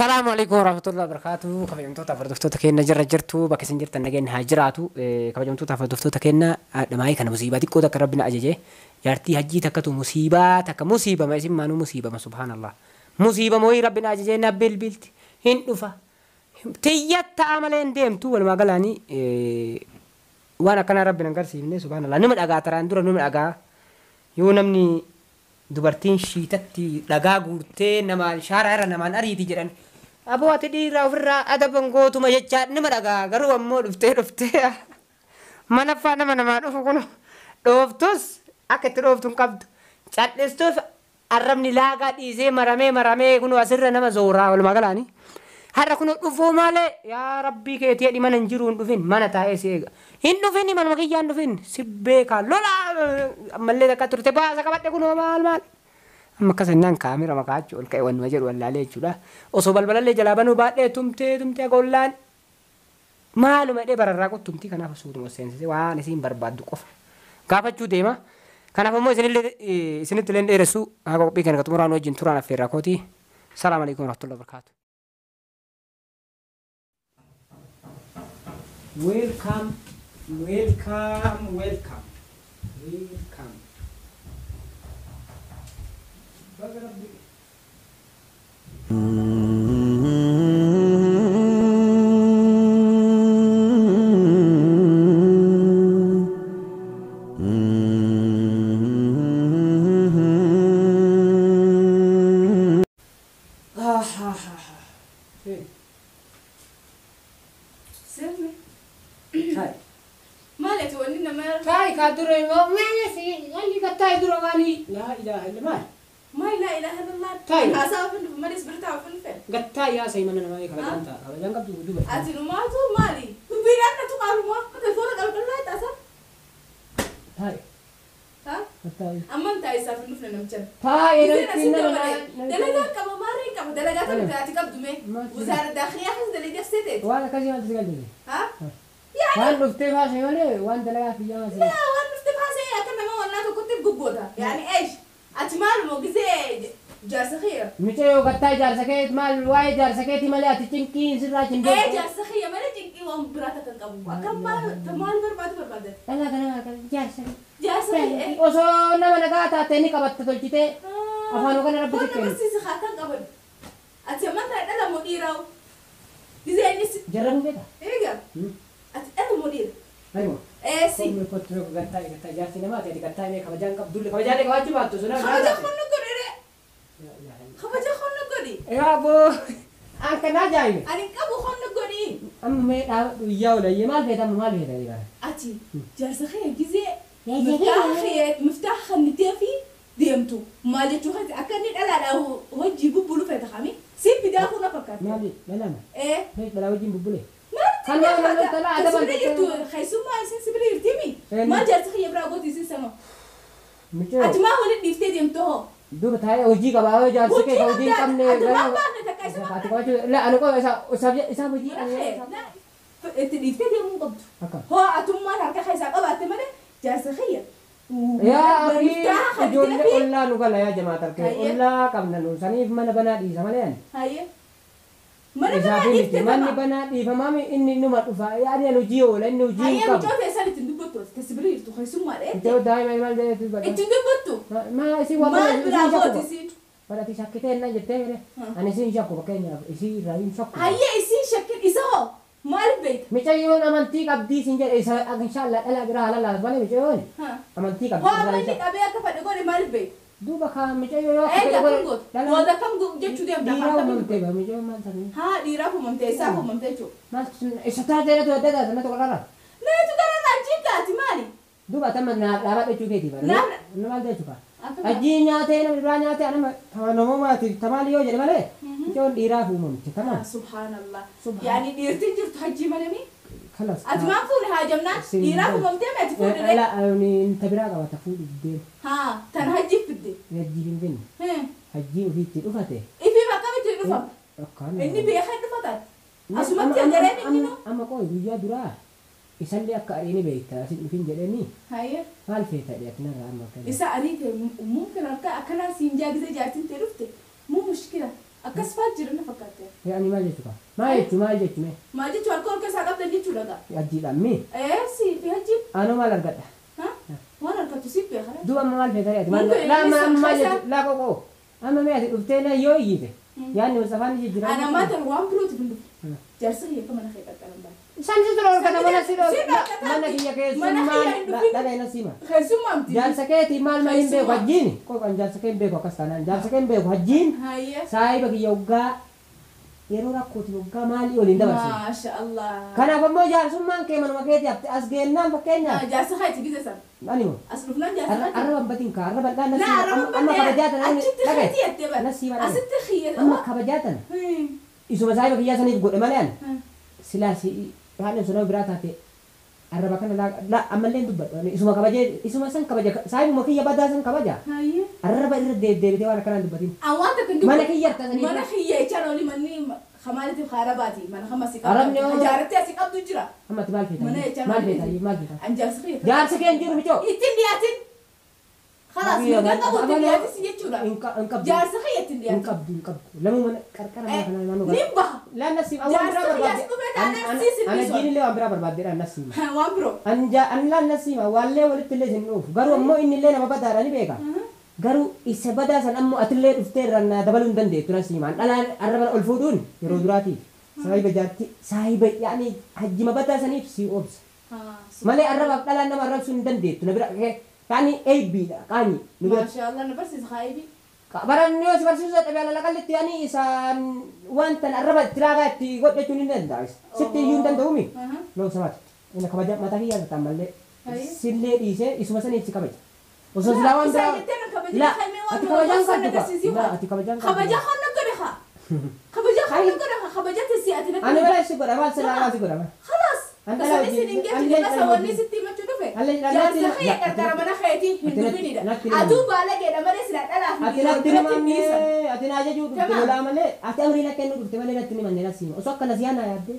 Salaamu alaikum warahmatullahi wabarakatuh. Kabajamtoota hordoftoota keenya jirra jirtu bakka isin jirtan nageenya haa jiraatu. Kabajamtoota hordoftoota keenya dhamaayii kana musiibaa xiqqoo takka rabbi na ajaje. Jaartii hajjii takkatu musiibaa takka musiibama isin maanuu musiibama subhaanallah. Musiiba mooyii rabbi na ajaje na bilbilti hin dhufa. Tiyyatta malee hin deemtu walumaa galaanii waan akkanaa rabbi na agarsiifne subhaanallah. Nama dhagaa taraan dura nama dhagaa yoo namni dubartiin shiitatti dhagaa guurtee namaan shaaraa irra namaan ariiti jedhan aboo ati dhiiraa ofirraa adaban gootuma jechaa nama dhagaa garuu ammoo dhuftee dhuftee manaffaa nama namaa dhufu kun dhooftus akka itti dhooftu hin qabdu cal'istuuf arrabni laagaa dhiisee maramee maramee kun asirra nama zooraa walumaa galaanii har'a kun dhufuu malee yaa rabbii keetii jedhi mana hin jiru hin dhufin mana taa'ee si eega hin dhufin manuma kiyyaan dhufin si beekaa lola ammallee takka turte baasa qabadhe kunoo maal maal amma akkas innaan kaamera makaachuu ol ka'e wannuma jedhu wallaalee jechuudha osoo balbalallee jalaa banuu baadhee tumtee tumtee gollaan maaluma jedhee bararraa qottumtii kanaaf suutuma seensise waan isiin barbaaddu qofa gaafachuu deema kanaaf ammoo isinillee isinitti illee dheeressu haa qophii kana xumuraan wajjin turaan affeerraa kooti salaamu alaikum warahmatullahi wabarakaatu. Welcome, welcome, welcome, welcome. Baga Rabbi. Ah, ha, ha, ha. Hey. Sirni. Hi. Maal ati wanni nama Taai kaa dura immoo maal si alli ka taai dura maali? Laa ilaaha illa maal? Maal laa ilaaha illallah. Taai. Haasaa ofin dhufu malees bira taa'u ofin dhufe. Gattaa yaa sayi mana namaa kabajaan ta'a. Kabajaan qabdu duba. Ati numaatu maali? Dubbiidhaan natu qaalumaa. Telefoona qalqallaa taasa. Taai. Ha? Taai. Amman taa'e isaaf hin dhufne namichan. Taai Isin namni asin nama malee. Dalagaa qaba maarree qaba dalagaa ta'e ati qabdu mee. Wazaara daakhiyaa keessa dalagaa seeteet. Waan akkasii maaltu si galchite? Ha? Waan dhuftee baasee malee waan dalagaa biyyaa maasee. Laa waan dhufte baasee akka nama wannaa tokkotti guggoota. Yaani eesh ati maaluma gisee jaarsa xiyya. Mucayyoo gattaa ijaarsa kee maal waa'ee ijaarsa keetii malee ati cinqii sirraa cindee. Ee jaarsa xiyya malee cinqii waan biraa takka hin qabu. Akka maal maal barbaadu barbaadde. Dhalaa kana kana ijaarsa kee. Jaarsa xiyya. Osoo nama nagaa taate ni qabatta tolchitee afaan kana rabbi si Kun kennu. barsiisa haa kan qaban. Ati amman tana dhala moo dhiiraa'u? Gisee innis Jarrabuu beektaa? eega ati dhala moo dhiira? Anuma. Ee si. Kun kottu gattaa gattaa ijaarsi namaa ta'e gattaa mee kabajaan qabdu kabajaan qabaachuu baattu sun Kabaja kun godhi ree. Kabaja kun godhi. Yaa boo an kana ajaa'ibe. Ani qabu kun godhi. Amma mee dhaabadhu iyyaa olayyee maal feeta amma maal feeta jedhaa. Ati jaarsa kee gisee miftaax kennitee fi deemtu maal jechuu keeti akka inni dhalaadhaa hojii bubbulu feeta kami si fidaa kun fakkaata. Maali dhalaama? Ee. Mee dhalaa wajjin bubbule? Maal Kan waan nama talaa adaban sibila jirtu keessummaa isin sibila jirtimi maal jaarsa kiyya biraa gooti isin sama. Mucayyoo. Ati maa waliin dhiiftee deemtu hoo? Duuba taa'ee hojii qabaa yoo jaarsi kee hojii hin qabne Ati maal baafne takka isa Ati qabachuu la ani qofa isa isaaf isaaf hojii Itti dhiiftee deemuu hin qabdu. Akkam. Hoo atummaan harka keessaa qabaatte malee jaarsa kiyya. Yaa akhi ijoollee ollaa nu gala yaa jamaat harkee ollaa qabna nu saniif mana banaa dhiisa malee ani. Hayyee. Mana Isaaf banaa miti dhiiftee manni tama. banaa dhiifamaa inni numa dhufa yaani ani hojii oola inni hojii hin Hayyee qabu. mucoo teessan ittiin dubbattu ati sibila jirtu keessummaadha jette. Mucayyoo daa'ima maal jedhee dubbata. Ittiin dubbattu. Maa isii waan Maal biraa gooti isiin? Badhati shakkitee ennaa jettee mere ani isiin shakku fakkeenyaaf isii irraa hin shakku. Hayyee isiin shakkin isa hoo maal beekta? Mucayyoon amantii qabdii siin jedhe isa inshaallah dhala biraa halalaas malee mucayyoon amantii qabdi Hoo irraa amma hin inni shakku. qabee akka fedhe godhe maal beekta? Duuba kaa mucayyoo yoo akka Eega fedhe akkam godhe gootu? dhala Booda akkam jechuu deemta? dhiiraa Akkam uumamtee ba mucayyoon maal ta'e? Haa dhiiraaf uumamte isaaf uumamte jechuudha. Maal isa taatee natu adda taate natu qarqara. Neetu gara laajiin taati maali? Duuba tamma naaf dhaabadha jechuu keetii bara. Naaf- Maal jechuu kaa? Akkam Hajjii nyaatee namni biraa nyaatee anama namumaatiif tamaali yoo jedhe malee mucayyoon dhiiraaf uumamte tamaam. Subhaanallah. Subhaan- Yaani dhiirtiin jirtu hajjii malee mi? Kalas. Ati maan fuune haa jamnaan dhiiraaf uumamtee mi ati fuudhe ree? Ala ani inta biraa qabata fuudhuuf deemu. Haa tan hajjiif fidde. Hajjii hin finne. Hajjii ofiitti dhufate. Ifii bakka miti dhufama. Akkaan. Inni beekan dhufataati. Asumatti agareen inni nu. Amma qoy guyyaa duraa isallee akka ariini beekta asin dhufin jedhanii Hayyee. maal feeta dhiyaati narraa amma akkana. Isa ariite mumkin akka akkanaa siin jaagisee jaartiin ta'e dhufte muu mushkila akkas fa'aa jira na fakkaate. Ani maal jechuudha? Maal jechu maal jechu mee? Maal jechu harka ol keessaa qabdan jechuudha gaa. Hajjiidhaan mee? Ee si fi hajjiin. Anoo maal argadha? Waan argattu si beekara. Duuba amma maal feetanii ati? Laa amma maal jechu laa qoqoo. Amma mee ati dhuftee na yoo iyyite. Yaadni Mustafaan ni jijjiirama. Ana maata waan birootiif hin dhufne. Jaarsa kiyya akka mana kee qaqqaran baate. Isaan si tura olkata mana si mana kiyya keessummaan dhaga'e na sima. Keessummaa miti. Jaarsa keetii maal maal hin beeku hajjiin. Qoqan jaarsa kee hin beeku akkas taanaan jaarsa kee hin beeku hajjiin. Saayiba kiyya waggaa yeroo rakkooti waggaa maalii waliin dabarse. Maasha Allah. Kanaaf ammoo jaarsummaan kee manuma keetii hafte as geennaan fakkeenyaaf. Jaarsa keeti gise sana. Anima. As dhufnaan jaarsa keeti. Arraba batin ka arraba dhaan nasi. Amma kabajaa tana. Achitti keeti jettee bara. Nasi bara. Asitti xiyya. Amma kabajaa tana. Isuma saayiba kiyyaa saniif godhe malee ani. Silaa si haadha osoo nama biraa taate arraba kana laa ammallee dubbadhu isuma kabajee isuma san kabaja saayibuma kiyya badaa san kabaja. Arraba irra deebitee waan akkanaan dubbatin. Awwaanta kan dubbatu. Mana kiyya harka sanii. Mana kiyya jechaan olii manni kamaaliitiif haarabaati mana kama si qabdu. Jaaratti asii qabdu jira. Amma ati maal feeta? Maal feeta? Maal feeta? An jaarsi kiyya. Jaarsi kee hin jiru michoo. Ittiin dhiyaatin. خلاص mirga qabu ittiin dhiyaatis jechuudha. Hin qabdu. Jaarsi kiyya ittiin Hin dhiyaatin. qabdu hin qabdu. Lamuu mana qarqara mana kanaa naannoo Ni baha. Laa nasiib waan biraa barbaadde. Ana jiinillee waan biraa barbaaddeedha nasiib. Waan biroo. An laa nasiima waallee walitti illee isin dhufu garuu ammoo inni illee nama badaadha ni beeka. Garuu isa badaa san ammoo atillee dhuftee irraan naa dabaluu hin dandeettu nasiimaan dhalaan arraba ol fuudhuun yeroo duraatiif saahiba jaarti saahiba yaani hajjima badaa saniif si obsa. Malee arrabaaf dhalaan nama arrabsuu hin dandeettu na bira yaani eebbiidha qaanyi nu bira. Maasha Allah na barsiisa haayibi. Baran yoo si barsiisuu dadhabe ala qallitti yaani isaan wanta arraba itti raagaa itti godhachuun hin danda'u. Sitti iyyuu hin danda'umi. Loo samaati. Inni kabaja mataa kiyyaa ta'an mallee sillee dhiisee isuma saniif si kabaja. Osoo silaa waan biraa. La ati kabajaan qabdu ka. La ati kabajaan qabdu. Kabajaa kan godhe haa. Kabajaa kan godhe haa kabajaa tessi ati natti. Ani bala si godha maal silaa maal si godha. Khalaas. Tasanis hin geetti basa wanni sitti himachuu dhufe. Jaarsa kiyya qarqara mana keetii hin dhufinidha. Atuu baala geedha malee silaa dhalaaf Ati natti himanne ati na ajajuu dhufte lolaa malee ati amrii na kennuu dhufte malee natti himanne nasi hima. Osoo akka nasiyaa na yaadde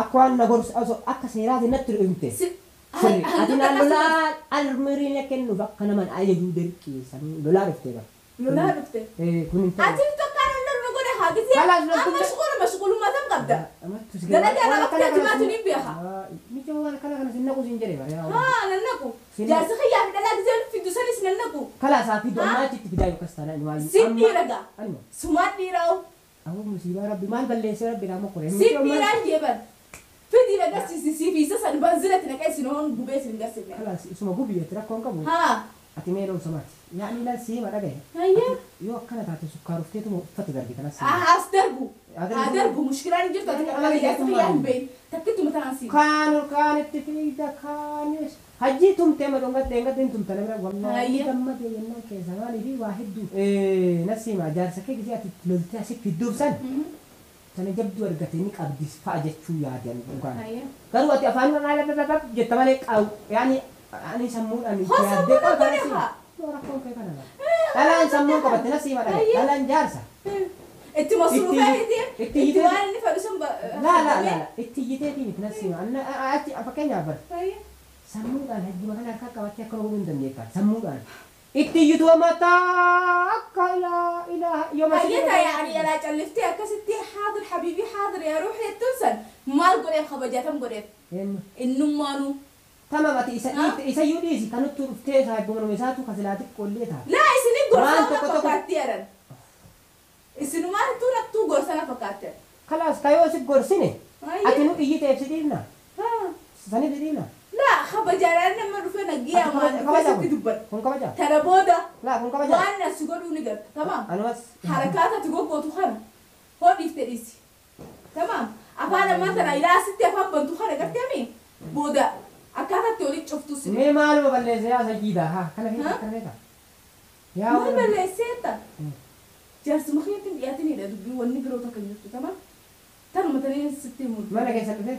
akka waan na gorsu osoo akka seeraati natti himte. Sirri ati na lolaa almirii na kennuuf akka naman ajajuu dirqiisan lolaa dhufte bara. Lolaa dhufte. Kun hin ta'u. Ati tokkaan lollu godhe haa gisee amma mashquula mashquulummaa tam qabda. Dalagaa nama qabda jimaatu ni beeka. Michoo waan akkana kana sin naqu sin jedhe bara. Haa nan naqu. Jaarsi kiyyaa fi dhalaa gisee fiddu sanis nan naqu. Kalaas haa fiddu ammaa achitti fidaa yookas taanaan waayyuu. Sin dhiira gaa. Sumaan dhiiraa'u. Awwa musiibaa rabbi maal balleessee rabbi naa mokkore. Sin dhiiraan jeeban. Fidii agarsiisi siif isa san banzilatti naqee sin hoon gubee sin garsiifne. Kalaas isuma gubiyyeetti rakkoon qabu. Haa. Ati mee loo samaati. Yaani lan siima dhagaye. Yoo akkana taate sukkaarufteetuma uffata darbi kanas. As darbu. Haa darbu mushkilaan hin jirtu ati qarqara jaarsa kiyyaa hin beeyin. Takkittuma tanaan siima. Kaan ol kaanitti fiida kaanis. Hajjii tumtee ma dhungatte engatte hin tumta namira wallaahi gammadee jennaan keessa maalii fi waa hedduu. Nasiima jaarsa kee gisee ati loltee asi fidduuf san. Tana jabduu argate ni qabdis fa'a jechuu yaadan dhugaan. Garuu ati afaan irraa jetta malee qabu yaani ani sammuudhaan itti yaaddee qofa nasiima. Yoo rakkoon kee kana laata. Dhalaan sammuun qabatte nasiima dhale. Dhalaan jaarsa. Itti masruufee itti waan inni fedhu sun. Laa laa laa itti iyyiteetii miti nasiima. Achi fakkeenyaaf bara. Sammuudhaan hajjima kana harkaa qabattee akka godhuu hin dandeetta. Sammuudhaan. Itti iyyitu mataa akka ilaa ilaa yoo Hayyata yaani yalaa calliftee akkasitti haadir habiibii haadir yaa ruuxi jettuun san maal godheef kabajatam godheef. Innummaanuu. Tamam ati isa iyyuu dhiisi kanuttuu dhuftee saayibuma isaatu kasilaa xiqqoollee ta'a. Laa isinin gorsa na fakkaatti jedhan. Isinumaan nattuu gorsa na fakkaatti. Kalaas kayoo si gorsine ati nu iyyiteef si dhiibna. Saniif si dhiibna. Laa kabajaadhaan nama dhufee naggiyaa maal dhufee sitti dubbadha. Kun kabajaa. Tana booda. Laa kun kabajaa. Waan asi godhuu ni garta. Tamaam. Anumas. Harakaata ati goggootu kana hoo dhiifte dhiisi. Tamaam. Afaan ammaan tana ilaa asitti afaan bantu kana garteemi booda akkaataatti walitti cuftu si. Mee maaluma balleessee yaa sayyiida haa kana feeta kana feeta. Yaa maal balleesseetta? Jaarsuma kiyyatti hin dhiyaatinidha dubbii wanni biroo takka hin jirtu tamaam. Tanuma tanii sitti himu. Mana keessan dhufee?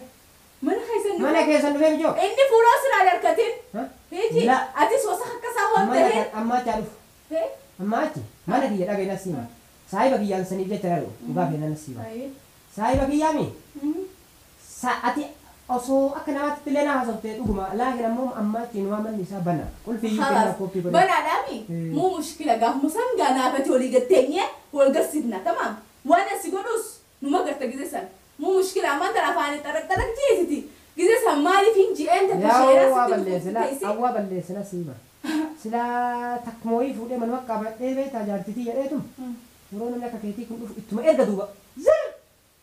Mana keessan dhufee? Mana keessan dhufee mijoo? Inni fuuloo siraan harkatin. Hiiji atis wasa akkasaa hoon ta'ee. Amma achi dhufu. Amma achi mana kiyya dhagee na siima. Saayiba kiyyaan saniif jecha dhalu dhugaa feena na siima. Saayiba kiyyaami? Ati osoo akka namaatti illee na haasoftee dhuguma laakiin ammoo amma achi numaa manni isaa bana. Qulfii iyyuu kennaa koppii godhe. Banaadhaami? Muu mushkila gaafuma san gaanaafati walii gatteenyee wal garsiifna tamaam. Waan asi godhus Numa garta gizee san. Muu mushkila ammaan tana afaanii xaraq xaraq jeesiti. Gizee san maaliif hin ji'een takka Yaa sheeraa waa sitti balleessina teessee. Awwaa balleessina siima. Silaa takkuma wayii fuudhee manuma qabadhee beektaa jaartitii jedheetum. Yeroo namni akka keetii kun dhufu ittuma erga duuba. Zir!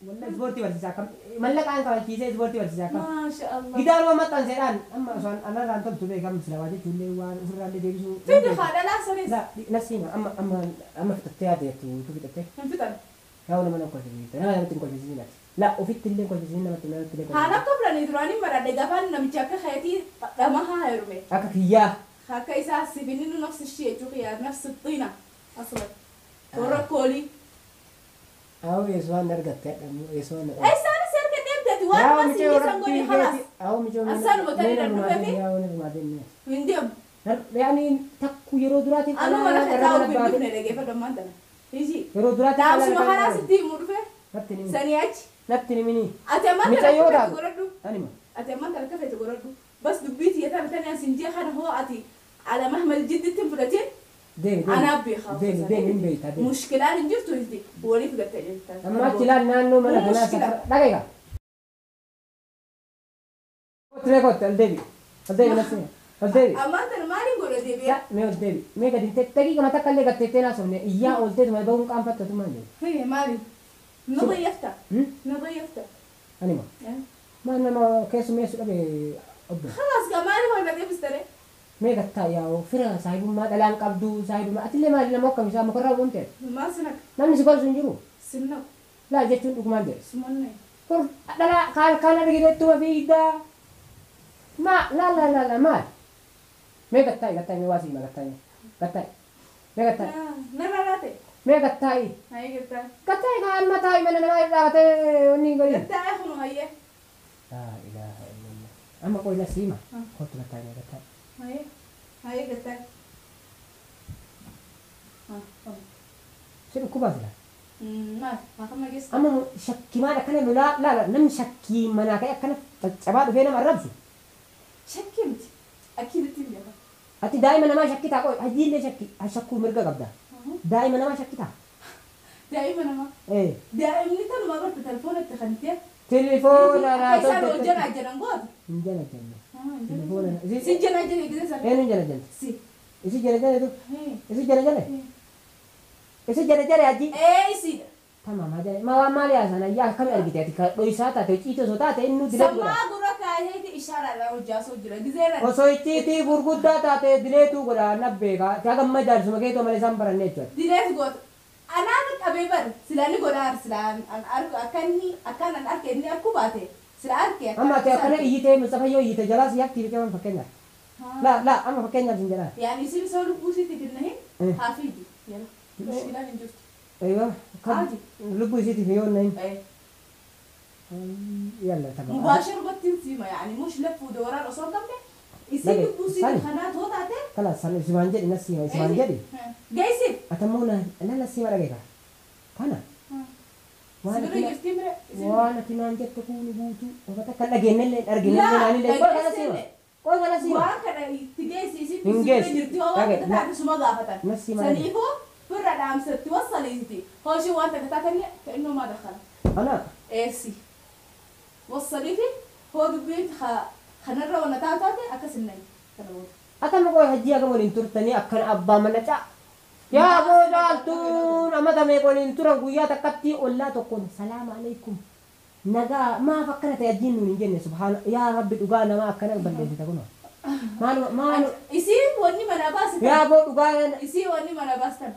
Wallahi ispoortii barsiisaa akkam mallaqaan kabalchiisee ispoortii barsiisaa akkam. Maasha Allah. Gidaaruma maxxanseedhaan amma osoo anarraan toltu beekam sila waa jechuullee waan ofirraallee deebisuu. Fidi haadhalaa sanis. La nasiima amma amma amma fixattee yaadeettu tu fixattee. Hin fixan. Yaa nama nama kolfisiisita nama namatti hin kolfisiisin ati. La ofitti illee hin kolfisiisin namatti namatti illee Haala kolfisiisin. akka bulanii duraanii maradhe gafaan namicha akka keetii dhama haa heerume. Akka kiyyaa. Akka isaa sifinni nu nafsi ishee jechuu kiyyaa nafsi xiina asuma. Warra koolii. Awwa eessumaan argatte eessumaan argatte. Isaanis erga deemteeti waan mas hin san godhi khalaas. Awwa michoo Asaan batanii dhan dhufeefi Yaa nama deemne. hin deemu. Yaani takku yeroo duraatiin Anu mana keetaa ofi hin dhufne dhageeffadhu ammaan tana. Iji. Yeroo duraatiin Dhaamsuma kanaa sitti himuu dhufe Natti ni sanii achi. natti ni mini. Ati ammaan tana Micayyoo akka feete taatu. godhadhu. Anima. Ati ammaan tana akka feete godhadhu. Bas dubbii tiyya tana tani asin jee kana hoo ati ala mahmal jidditti hin fudhatin Deemi deemi. anaaf beekaa. Deemi deemi hin beektaa deemi. Mushkilaan hin jirtu itti waliif gattee jirta. Amma achi ilaali naannoo mana kanaa Mushkila. safara dhaga'iga. Kottu mee kottu ol deebi. Ol deebi natti ol deebi. Ammaan tana maaliin godha deebi'ee? Ya mee ol deebi. Mee gadi daqiiqa mataa kallee gatteettee naasofne iyyaa oolteetuma bahuun qaanfattu maal jedhu. Hee maali? Na dayyafta. Na dayyafta. Anima. Maal nama keessummeessu dhabe obbo. خلاص كمان ما deebistare. Mee gattaa yaa'u fira saahibummaa dhalaan qabdu saahibummaa atillee maali nama akkam isaa mukarraa uumte. Maal sinak Namni si gorsu hin jiru. sinnaq Laa jechuun dhugumaan jedhe. sumanne. Kur dhala kaan kaan argitettuma fiigdaa. Ma la la la la maal. Mee gattaa'i gattaa'i mee waa siima gattaa'i gattaa'i. Mee gattaa'i Narra laate. mee gattaa'i Hayyee gattaa. gattaa'i kaan amma taa'i mana namaa irra dhaabatee wanni hin godhin. Gattaa kunu hayyee. Laa ilaaha illallah. Amma qoyla siima. Kottu gattaa'i mee gattaa'i. Hayyee hayyee gattaa. Si dhukkubaa sila. Maal akkam nageessa. Amma shakkimaan akkana lolaa laala namni shakkii manaa ka'e akkana caccabaa dhufee nama arrabsu. Shakkii miti. Akkiitti hin beekan. Ati daa'ima namaa shakkitaa qoy hojiillee shakki shakkuu mirga qabda. Daa'ima namaa shakkitaa. Daa'ima namaa. Ee. Daa'imni tanuma barte telefoonatti kan ta'e. Telefoona Akka isaan hojjan ajjanan goote. Hin jala janne. Telefoona. Si jala jala gisee sana. Eenyu jala janne? Si. Isi jala jala tu. Isi jala jala. Isi jala jala hajji. Ee isiidha. Tamam haja. Ma waan maali haasana yaa akkami argite ati ka dho'isaa taate ciitoo osoo taate inni dileetu godha. Sammaa gurra kaayeeti ishaaraadhaan hojjaasoo jira gisee irra. Osoo icciitii gurguddaa taate dileetu godha na beeka. Hagamma jaarsuma keetoo malee isaan baranne jechuudha. Dileetu goota. Anaan qabee bar sila ni godhaan sila an arku akkanni akkaan an arke inni arku baate sila arke. Amma ati akkana iyyitee Mustafa yoo iyyite jalaas yakti biqilaa fakkeenyaaf. La la amma fakkeenyaaf sin jedhaa. Yani isin soo lubbuu sitti kennahin haa fiidu. Yala. Mushkilaan hin jirtu. Aywa. Haati. Lubbuu isiitiif yoo nahin. Yalla tamam. مباشر بتنسيما يعني مش لف ودوران osoo hin qabne isin lubbuu sitti kanaa too taate. Kalaas san isimaan jedhi nasiima isimaan jedhi. Geessif. Atammoo na la nasiima dhageeka. Kana. Sibira jirti mire. Waan ati naan jettu kun guutuu uffata kan dhageenyellee arginellee naanillee qoy kana siima. Qoy kana siima. Waan kana itti geessi isin sibira jirti hoo waan taate suma gaafatan. Nasiima. Saniifuu firra dhaamsatti wassaliisiti. Hooshii waan takka taatanii ka'inoo maa dakhala. Ana. Eessi. Wassaliifi hoo dubbiin kanarra wanna taate akkas hin nayi. Atama qoy hajji aga waliin turtanii akkana abbaa mana caa. Yaa boo caaltuun amata meeqa waliin turan guyyaa takkatti ollaa tokkoon salaama alaikum. Nagaa maaf akkana ta'e hajjiin nuun hin jenne subhaana yaa rabbi dhugaa namaa akkana balleessita kunoo. Maaluma maaluma. Isiin wanni mana baasitan. Yaa boo dhugaa. Isiin wanni mana baasitan.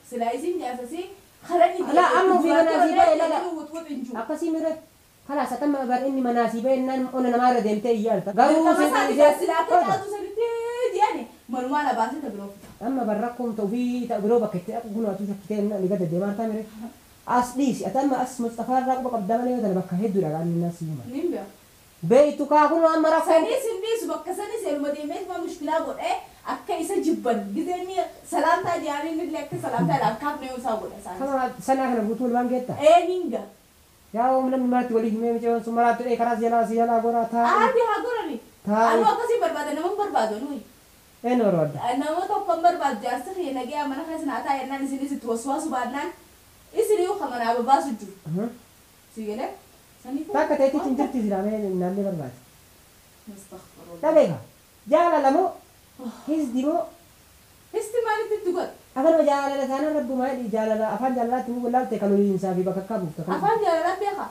Sila isiin jaarsasii karani. La amma ofii manaa sii ba'e lala. Akkasii mire. Kalaas atama bar inni manaa sii ba'e naan ona namaarra deemtee iyyaalta. Garuu sila akka taatu sanitti jedhani malumaa na baasita biroo. Amma bar rakkoon ta'u fi biroo bakka itti dhaqu kun atu shakkitee ni gad deemaa ta'a mire. As dhiisi atama as Mustafaa irraa quba qabda malee yoo ta'e bakka hedduudha kan inni asii hima. Nin beeku. Beeytu kaa kun amma rakkoon. Saniis hin dhiisu bakka sanis elma deemee ma mushkilaa godhee akka isa jibban giseenni salaamtaa jedhanii illee akka salaamtaadhaan kaafne yoo isaa godha isaanis. Kama sanaa kana guutuu waan geetta. Ee ninga. Yaa oom namni maratti walii himee miceewwan sun maraatti dhee karaa jalaa si jalaa goraa taa'e. Aarti haa gorani. Anuu akkasii barbaada nama hin barbaadu nuyi. Eenyu barbaadda? Nama tokko hin barbaadu jaarsi kiyya nagaya mana keessa naa taa'e jennaan isinis itti waswaasu baannaan isin yoo kamanaa babaasu jiru. Si galee? Saniifuu. Takka ta'etti hin jirti silaamee naannoo barbaade. Astaghfirullah. Dhabeeka. Jaalala moo hisdi moo Histi maalitti itti godha? Afaan jaalala taanaan rabbumaa jaalala afaan jaalalaatti nu wallaalte kan oliinsaa fi bakka akka buufta. Afaan jaalalaa beekaa?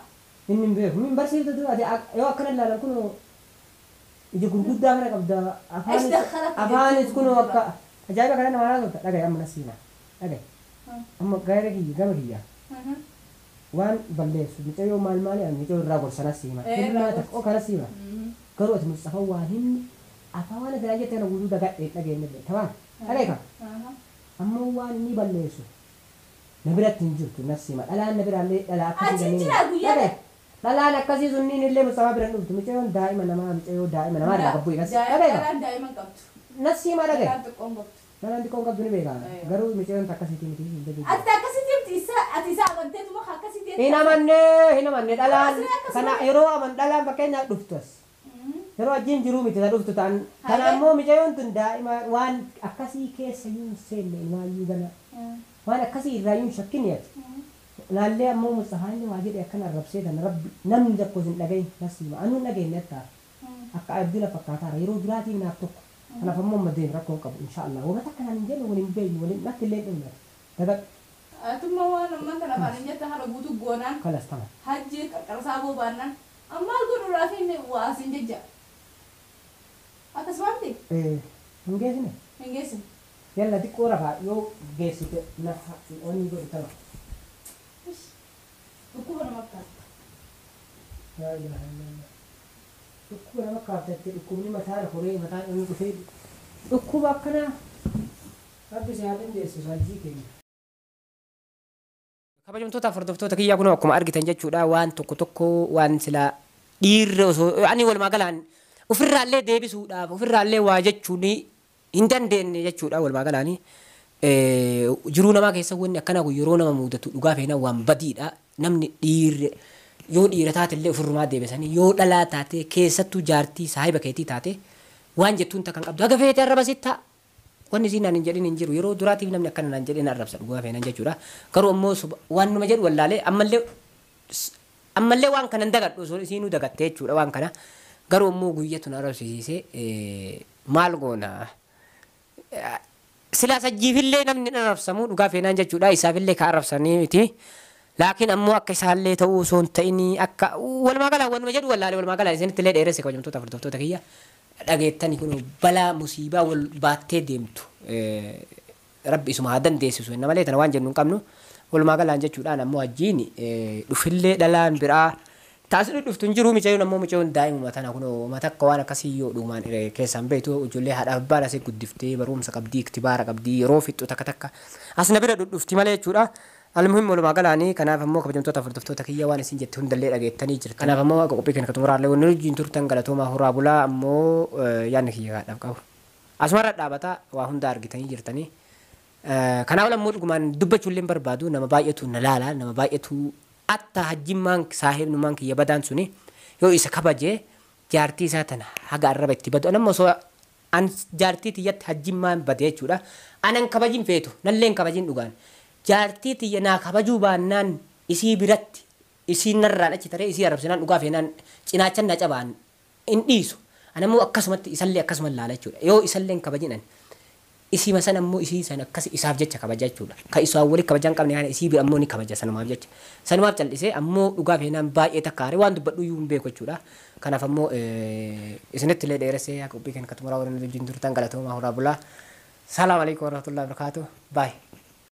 Inni hin beeku. Min barsiiftu tu ati yoo akkana ilaalan kun ija gurguddaa kana qabda. Afaanis kun akka ajaa'iba kana nama haasofta. Dhagaye amma nasiina. Dhagaye. Amma gaara kiyya gama kiyya. Waan balleessu mucayyoo maal maali ani mucayyoo irraa gorsa nasiima. Hirmaa takka kana siima. Garuu ati Mustafa waan hin afaan waan ati jette kana guutuu dagadhee dhageenye illee. Tamaan. Dhagaye ka. Ammoo waan inni balleessu na biratti hin jirtu nasiima. Dhalaan na biraallee dhalaa akkasii Achi jira guyyaa. Dhalaan akkasii sunniin illee Mustafa bira hin dhuftu. Mucayyoon daa'ima namaa mucayyoo daa'ima namaa irraa qabu eegas. Dhagaye ka. Dhalaan daa'ima hin qabdu. Nasiima dhagaye. Dhalaan xiqqoon qabdu. Dhalaan xiqqoon qabdu ni beekaa. Garuu mucayyoon akkasiitii miti hin beeku. Ati akkasitti himti isa ati isa amanteetuma akkasitti. Hin amanne hin amanne dhalaan kana yeroo aman dhalaan fakkeenyaaf dhuftu as. Yeroo wajjin jiruu miti ta dhuftu ta'an. Kana ammoo mucayyoon tun daa'ima waan akkasii keessa iyyuu hin seenne ilmaayyuu gana. Waan akkasii irraa iyyuu hin shakkin ati. Laallee ammoo Mustafaan waa jedhe akkana arrabsee tan rabbi namni tokko hin dhagahin nasiima. Anuu hin dhageenye akka akka abdii fakkaataara yeroo duraatiin naaf tokko. Kanaaf ammoo amma deemu rakkoo hin qabu inshaallah. Wama takka naan hin jenne waliin beeynu waliin natti illee hin dhumne. Daga Atummaa waan ammaan kana afaan hin jette haala guutuu goonaan kalas tama. Hajji qarqarsaa boobaannaan ammaal godhuudhaaf inni waa asin jecha. Akkasuma miti? Hin geessine. Hin geessine. Yalla xiqqoo rafaa yoo geessite nafa onni godhu tama. Dhukkuba nama kaasta. Laa ilaaha illallah. Dhukkuba nama kaaftatte dhukkubni mataan horee mataan inni dhufee dhukkuba akkanaa rabbi si haa dandeessisu hajjii keenya. Kabajamtoota hordoftoota kiyyaa kun akkuma argitan jechuudha waan tokko tokko waan silaa dhiirri osoo ani walumaa galaan ofirraallee deebisuudhaaf ofirraallee waa jechuun hin dandeenye jechuudha walumaa galaanii. Jiruu namaa keessa wanni akkanaa kun yeroo nama mudatu dhugaa feenaa waan badiidha. Namni dhiirri yoo dhiira taate illee ofirrumaa deebisanii yoo dhalaa taate keessattuu jaartii saahiba keetii taate waan jettuun takkan qabdu haga feete arraba sitta. Wanni isiin naan hin jedhin hin jiru yeroo duraatiif namni akkana naan jedhin arrabsa dhugaa feenan jechuudha. Garuu ammoo waan numa jedhu wallaalee ammallee waan kana hin dagadhu osoo isiinuu dagattee jechuudha waan kana. Garuu ammoo guyyatu na arrabsiisee maal goona. Silaa sajjiifillee namni hin arrabsamu dhugaa feenaan jechuudha isaafillee ka arrabsanii miti. Laakiin ammoo akka isaallee ta'uu osoo hin ta'in akka walumaa galaa waanuma jedhu wallaalee walumaa galaa isinitti illee dheeresse kabajamtoota hordoftoota kiyya. Dhageettani kun balaa musiibaa wal baattee deemtu rabbi isuma haa dandeessisu inni malee tana waan jennu hin qabnu walumaa galaan jechuudhaan ammoo hajjiin dhufillee dhalaan biraa taasisuu dhuftu hin jiru mucayyoon ammoo mucayyoon daa'imuma tana kun mata akka waan akkasii yoo dhugumaan keessaan beektu ijoollee haadha abbaan asii guddiftee barumsa qabdii iktibaara qabdii yeroo fixxu takka takka as na bira dhufti malee jechuudha. Almuhim walumaa galaanii kanaaf ammoo kabajamtoota hordoftoota kiyya waan isin jette hundallee dhageettanii jirtu. Kanaaf ammoo akka qophii kana xumuraallee wanni wajjin turtan galatoomaa horaa bulaa ammoo yaadni kiyya kaadhaaf qabu. Asumarra dhaabata waa hunda argitanii jirtanii. Kanaaf ammoo dhugumaan dubbachuullee barbaadu nama baay'eetu na laala nama baay'eetu atta hajjimmaan saahibnumaan kiyya badaan suni yoo isa kabajee jaartii isaa tana haga arraba itti badu. Anammoo osoo an jaartii tiyyatti hajjimmaan bade jechuudha. Anan kabajin feetu nalleen kabajin dhugaan. Jaartii tiyya naa kabajuu baannaan isii biratti isii narraan achi taree isii arrabsinaan dhugaa feenaan cinaachan na cabaan hin dhiisu. Anammoo akkasumatti isallee akkasuma laala jechuudha. Yoo isallee hin kabajinan isii masan ammoo isii san akkas isaaf jecha kabaja jechuudha. Ka isaan waliin kabajaan qabne kana isii bira ammoo ni kabaja sanumaaf jecha. Sanumaaf callisee ammoo dhugaa feenaan baay'ee takka aaree waan dubbadhu iyyuu hin beeku jechuudha. Kanaaf ammoo isinitti illee dheeressee akka qophii kana xumuraa warreen wajjin turtan galatoomaa horaa bulaa. Salaam alaikum warahmatullahi wabarakatuh. Bye.